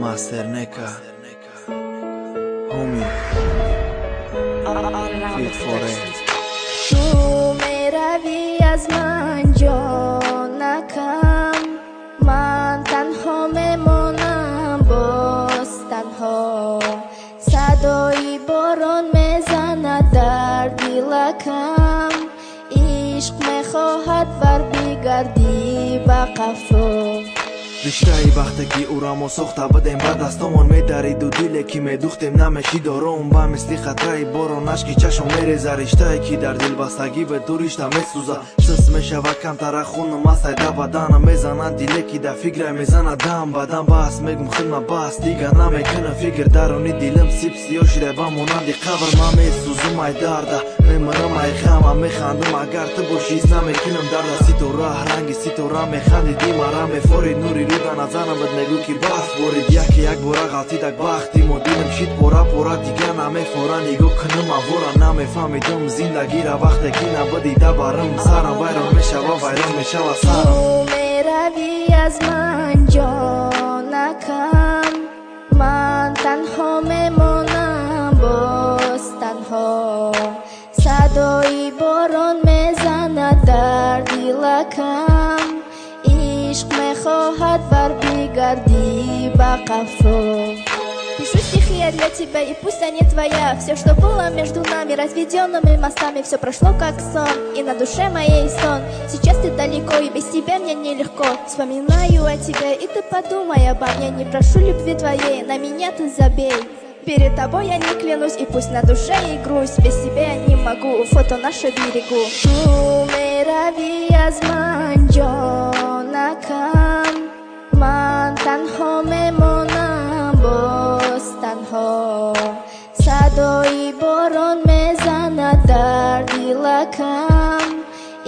Master Neka, Homie, Fit for it. Ту меравӣ аз ман ҷонакам, ман танҳо мемонам боз танҳо. Садои борон мезанад дар дилакам, ишқ мехоҳад барбигардӣ ба қафо. Риштаи бахте ки ӯра мо сохта будем, ба дастомон медариду диле ки медухтем намешид ором, ба мисли қатраи борон ашки чашм мереза. Риштае ки дар дилбастагӣ бе ту ришта месӯза, сис мешавад камтара хунум астай да баданам мезанад, диле ки да фикрай мезанад дам бадан. Бас мегум хидма бас, дига намекунам фикр, даруни дилам сип сиёҳ шида ба монанди қабр. Ман месӯзум ай дарда, мемирам ай ғама, механдам агар ту бошӣ, ҳис намекунам дарда. Ситора ранги ситора механдиди мара мефорид, нури рӯда назарам бад мегӯ ки барф борид. Яке як бора ғалтидак бахти мо, дилам шид пора пора, дига намефора. Нигоҳ кунам авора, намефаҳмидам зиндагира вақте ки набудӣ да барам. Сарам вайрон мешава, вайрон мешава сарам. Ту меравӣ аз ман ҷонакам, ман танҳо мемонам боз танҳо. Садои борон мезанад дар дилакам, ишқ мехоҳад барбигардӣ ба қафо. Пишу стихи я для тебя, и пусть они твоя. Все, что было между нами, разведенными мостами, все прошло как сон, и на душе моей сон. Сейчас ты далеко, и без тебя мне нелегко. Вспоминаю о тебе, и ты подумай обо мне. Не прошу любви твоей, на меня ты забей. Перед тобой я не клянусь, и пусть на душе и грусть. Без тебя я не могу, фото наше берегу. Ту меравӣ аз ман ҷонакам, ман танҳо мемонам боз танҳо. Садои борон мезанад дар дилакам,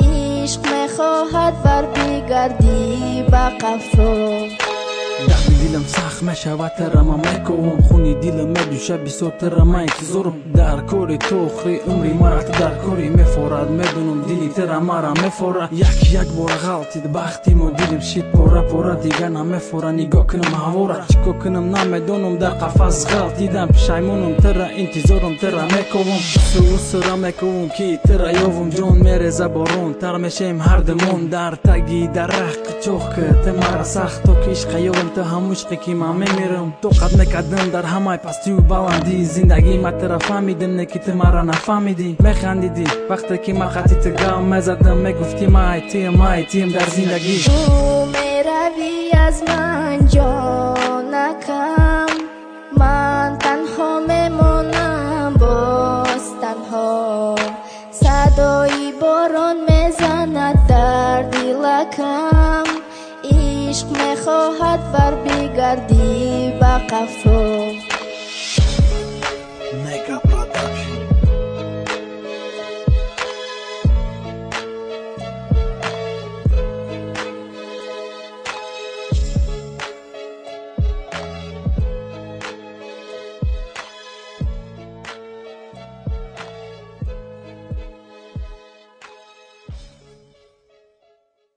ишқ мехоҳад барбигардӣ ба қафо. Дарди дилам сахт мешавад, тарама мековам, хуни дилам медӯша бисёр, тарама интизорам. Дар кори ту охири умри мара ту дар кори мефорад, медонам дили тара мара мефора. Як як бора ғалтид бахти мо, дилам шид пора пора, дига намефора. Нигоҳ кунам ҳавора, чӣ кор кунам намедонам, дар қафас ғалтидам, пушаймонам, тара интизорам, тара мековам, сӯсура мековам ки тара ёвам. Ҷон мереза борон, тар мешем ҳардумон, дар таги дарахт қичоқ ки ту мара сахт, то ки ишқа ёвам, ту ҳамун ишқе ки ман мемирам. Тоқат мекардам дар ҳамаи пастию баландӣ зиндагӣ, ман тура фаҳмидам, не ки ту мара нафаҳмидӣ. Механдидӣ вақте ки ман хати ту гам мезадам, мегуфтӣ ман айтиям, ман айтиям дар зиндагӣ. Ту меравӣ аз ман ҷонакам, ман танҳо мемонам боз танҳо. Садои борон мезанад дар дилакам, ишқ мехоҳад барбигардӣ ба қафо.